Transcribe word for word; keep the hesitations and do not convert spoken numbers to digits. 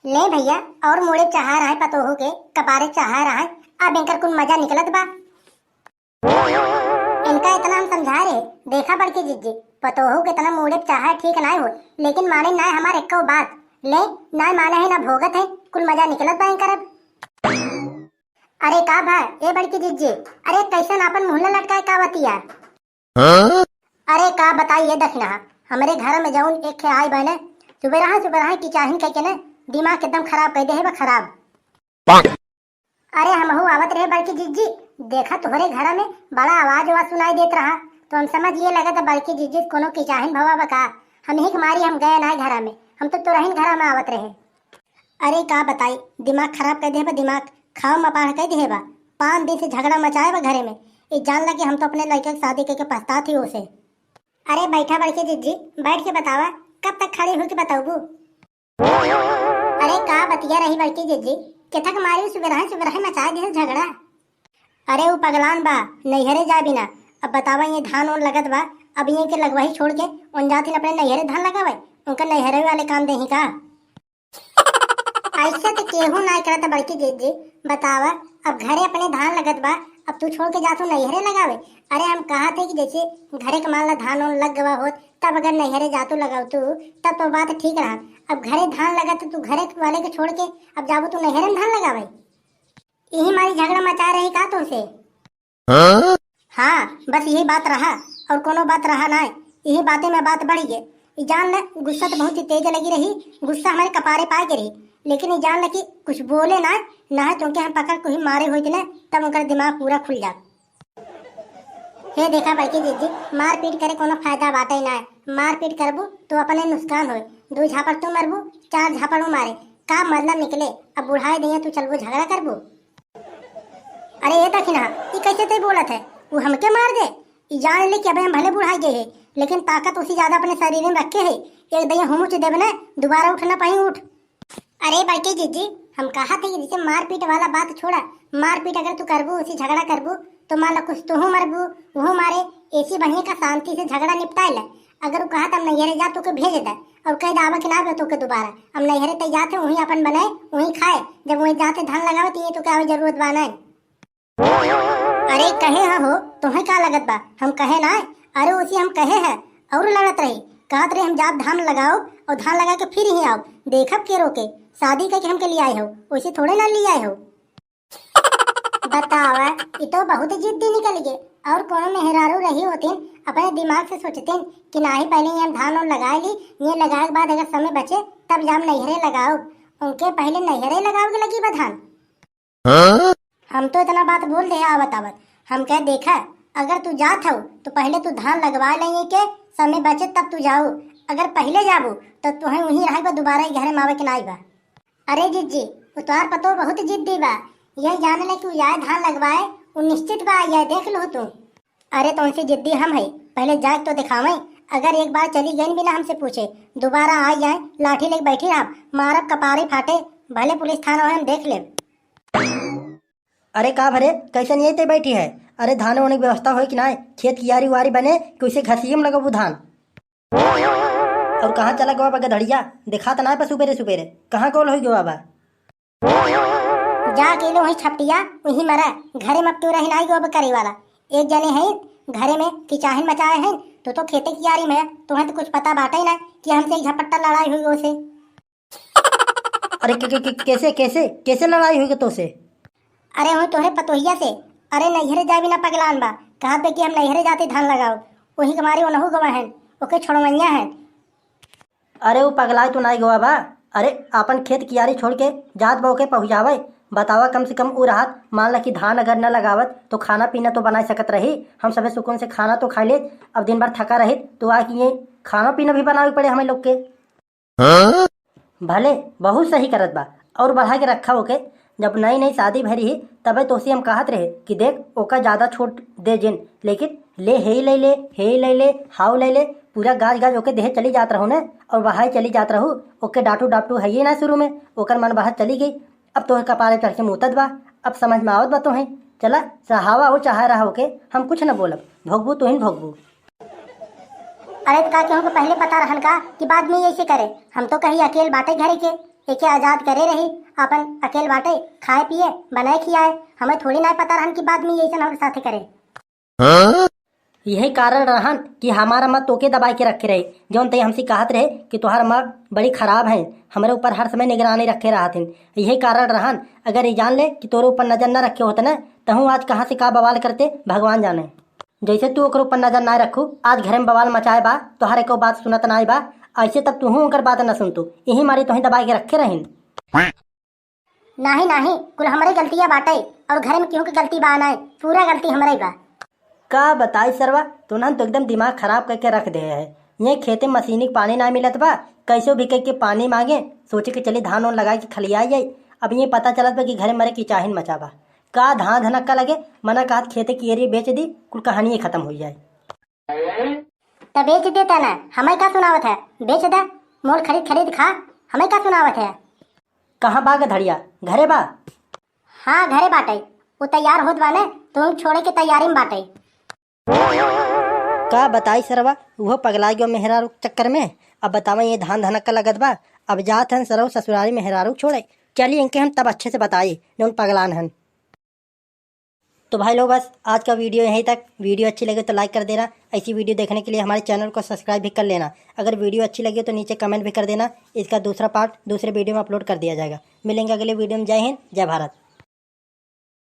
ले भइया, और मूड़े चढ़ा रहा है पतोहू के, कपारे चढ़ा रहा है, अब इनकर कुल मजा निकलत बा। इनका इतना हम समझा रहे, देखा बड़की जिज्जी, पतोहू के इतना मूड़े चढ़ा है ठीक नाय हो, लेकिन माने नाय हमार एक्को बात। ले, नाय माने है ना भोगत है, कुल मजा निकलत बा इनकर अब। अरे का भा, ए बड़की जिज्जी, अरे कैसन आपन मुँह लटकाए का बतिया? हाँ? अरे का बताई ये दखिनहा, हमरे घर में जौन एक खे आई बहने, सुबेरहा सुबेरहा की चाहिन कह के ना, दिमाग एकदम खराब कर दे है बा, खराब। अरे हमहू आवत रहे बड़की जिज्जी, देखा तोहरे घर में बड़ा आवाज आवाज सुनाई देत रहा, तो हम समझ ये लगा था बड़की जिज्जी कोनो की चाहिन भवा बा का, हम ही के मारी हम गए ना घर में, हम तो तोरहिन घर में आवत रहे। अरे का बताई, दिमाग खराब कर दे बा, दिमाग खाओ मपाड़ कर दे बा। पाँच दिन से झगड़ा मचाए बा घरे में। ई जान ला कि हम तो अपने लड़के के शादी करके पछतात ही उसे। अरे बैठा बड़की जिज्जी, बैठ के बतावा, कब तक खड़ी होके बताऊबू? अरे का बतिया रही बड़की जिज्जी, केथक मारी सुबेरहे सुबेरहे मचाए दे झगड़ा। अरे उ पगलान बा, नैहरे जा बिना। अब बतावा ये धान ओन लगत बा, अब ये के लगवाही छोड़ के उन जाथिन अपने नैहरे धान लगावे, उनका नैहरे वाले काम देही का? ऐसे तो केहू ना करत बड़की जिज्जी, बतावा, अब घरे अपने धान लगत बा, अब तू छोड़ के जातू नैहरे लगावे। अरे हम कहा थे कि जैसे घरे के मान ला धान ओन लग गवा होत, तब अगर नैहरे जातू लगावतू, तब तो बात ठीक रहा। अब घरे धान लगत तू घरे वाले के छोड़ के अब जाबू तू नैहरे में धान लगावे, यही मारी झगड़ा मचा रही का तुमसे? हाँ? हाँ, बस यही बात रहा, और कोनो बात रहा ना। यही बातें में बात बढ़ गए। ई जान ले, गुस्सा तो बहुत ही तेज लगी रही, गुस्सा हमारे कपारे पाए के रही, लेकिन ई जान ले कि कुछ बोले ना, ना है तुमके हम पकड़ के ही मारे होइत ना, तब उनका दिमाग पूरा खुल जात। हे देखा बड़की जिज्जी, मारपीट करे कोनो फायदा बाटे ना। मारपीट करबू तो अपने नुकसान होए। दो झापड़ तू मरबू, चार झापड़ उ मारे, का मतलब निकले? अब बुढ़ाए दिए तू चलबू झगड़ा करबू? अरे ये दखिनहा, ई कैसे ते बोलत है? वो हमके मार दे? ई जान ले कि अबे हम भले बुढ़ाई गए हैं, लेकिन ताकत उसी ज्यादा अपने शरीर में रखे है। एक दइया हुमुच देबे ना, दोबारा उठ ना पाई, उठ। अरे बड़की जिज्जी, हम कहा थे कि जैसे मारपीट वाला बात छोड़ा, मारपीट अगर तू करबू, उसी झगड़ा करबू, तो मान लो कुछ तोहू मरबू, वहू मारे, ऐसी बढ़िया का शांति से झगड़ा निपटाए ले। अगर वो कहा त हम नैहरे जा, तोके भेज दे, और कह दे आवा कि ना आवे तोके दोबारा। हम नैहरे तय जाते, वहीं अपन बनाए, वहीं खाए, जब वहीं जाते धान लगावे, तो ये तोके आवे जरूरत बा ना। अरे कहे हा हो, तुम्हें का लगत बा? हम कहे ना, अरे उसी हम कहे है, और लड़त रही, कहत रही हम जाब धान लगाओ और धान लगा के फिर ही आओ, देखब के रोके, शादी करके हमके ले आए हो, वैसे थोड़े ना ले आए हो। बतावा, ई तो बहुत जिद्दी निकल गए। और कोनो मेहरारू रही होतीन, अपने दिमाग से सोचतीन कि नाही पहले ये हम धान और लगा ली, ये लगाए के बाद अगर समय बचे तब जाम नैहरे लगाओ। उनके पहले नैहरे लगाओ के लगी बा धान। हाँ? हम तो इतना बात बोल दे आवत आवत। हम कह देखा, अगर तू जात हऊ तो पहले तू धान लगवा ले, के समय बचे तब तू जाऊ। अगर पहले जाबू तो तुहें वहीं रहे बा, दोबारा ई घरे में आवे के नाई बा। अरे जिज्जी, उ तोहार पतो बहुत जिद्दी बा। यही जान ले कि उ जाए धान लगवाए, उ निश्चित बा, यह देख लो तू। अरे तो उनसे जिद्दी हम है, पहले जाके तो दिखावे। अगर एक बार चली गई बिना हमसे पूछे, दोबारा आ जाए, लाठी लेके बैठी रह, मारब कपारे फाटे, भले पुलिस थाना हो, हम देख लेब। अरे का भरे, कैसन ये ते बैठी है? अरे धान होने की व्यवस्था होई कि ना? खेत कियारी उआरी बने कि उसे घसीम लगबू धान? और कहाँ चला गवा बा गधड़िया? देखा त ना बा सुबेरे सुबेरे, कहाँ गोल होई गवा बा? जा अकेले वहीं छपटिया, वहीं मरा, घरे में अब क्यों रही नाई गवा बा करे वाला। एक जने हैं घरे में किचाहिन मचाए हैं, तू तो खेते कियारी में, तुम्हें तो कुछ पता बाटे ही ना कि हमसे एक झपट्टा लड़ाई हुई उसे। अरे के, के, के, कैसे कैसे कैसे लड़ाई हुई तो से? अरे हुई तोहरे पतोहिया से। अरे नैहरे जाए बिना पगलान बा, कहा बे कि हम नैहरे जाते धान लगाओ, वही के मारे ओनहु गवा हैं, ओके छोड़वैया हैं। अरे उ पगलाए तो नाई गवा बा। अरे आपन खेत कियारी छोड़ के जात बा ओके पहुँचावे। बतावा कम से कम उ रहत, मान ला कि धान अगर न लगावत तो खाना पीना तो बना सकत रही, हम सबे सुकून से खाना तो खा लेत। अब दिन भर थका रहित तो आ कि ये खाना पीना भी बनावे पड़े हमें लोग के। हाँ? भले बहुत सही करत बा, और बढ़ा के रखा ओके। जब नई नई शादी भरी ही तबे तोसे हम कहत रहे कि देख ओका ज्यादा छूट दे जिन, लेकिन ले हे ले ले, हे ले ले, हाउ ले ले, पूरा गाज गाज ओके देहे चली जात रहो ने, और बढ़ाए चली जात रहो। ओके डांटू डांटू है ये ना शुरू में, ओकर मन बहत चली गई। अब तोहे कपारे चढ़ के मूतत बा, अब समझ में आवत बा तोहे। चला सहावा हो चाहे रहा ओके, हम कुछ न बोलब, भोगबू तुहिन भोगबू। अरे त का केहू के पहले पता रहन का कि बाद में ऐसे करे? हम तो कही अकेल बाटे घरे के, एके आजाद करे रही, अपन अकेल बाटे, खाए पिए, बनाए खियाए। हमें थोड़ी ना पता रहन कि बाद में यही हमरे साथे करे। यही कारण रहन कि हमार अम्मा तोके दबाई के रखे रहे, जौन तई हमसे कहत रहे कि तोहार अम्मा बड़ी खराब है, हमरे ऊपर हर समय निगरानी रखे रहत हैं। यही कारण रहन, अगर ये जान ले कि तोरे ऊपर नजर न रखे होत न, तहूँ आज कहाँ से का बवाल करते, भगवान जाने। जैसे तू ओकर ऊपर नजर ना रखू, आज घरे में बवाल मचाए बा, तोहार एको बात सुनत नाई बा, ऐसे तब तूहू ओकर बात न सुनतू। यही मारे तोहे दबाई के रखे रहिन। नाही, नाही, कुल हमरे गलतिया बाटे, और घरे में केहू के गलती बा नाई, पूरा गलती हमरे बा। का बताई सरवा, तोहन तो एकदम दिमाग खराब करके रख दे है। ये खेते मशीनी के पानी ना मिलत बा, कैसो भी करके पानी मांगे, सोचे कि चली धान ओन लगाए के खलियाई जाई। अब ये पता चलत बा कि घरे मरे की चाहिन मचा बा। का धान धनक्का लगे, मना कहत खेते की एरी बेच दी, कुल कहानिये खत्म हो जाए। त बेच देता ना, हमें का सुनावत है, बेच दे, मोल खरीद खरीद खा, हमें का सुनावत है। कहाँ बा गधड़िया, घरे बा? हाँ, घरे बाटे, वो तैयार होत बा ने, तुम छोड़े के तैयारी में बाटे। का बताई सरवा, उहो पगला गयो मेहरारू के चक्कर में। अब बतावा, ये धान धनक्का लगत बा, अब जात हन सरव ससुरारी मेहरारू छोड़े। चली इनके हम तब अच्छे से बताई, जौन पगलान हन। तो भाई लोग, बस आज का वीडियो यहीं तक। वीडियो अच्छी लगे तो लाइक कर देना। ऐसी वीडियो देखने के लिए हमारे चैनल को सब्सक्राइब भी कर लेना। अगर वीडियो अच्छी लगी तो नीचे कमेंट भी कर देना। इसका दूसरा पार्ट दूसरे वीडियो में अपलोड कर दिया जाएगा। मिलेंगे अगले वीडियो में। जय हिंद, जय भारत।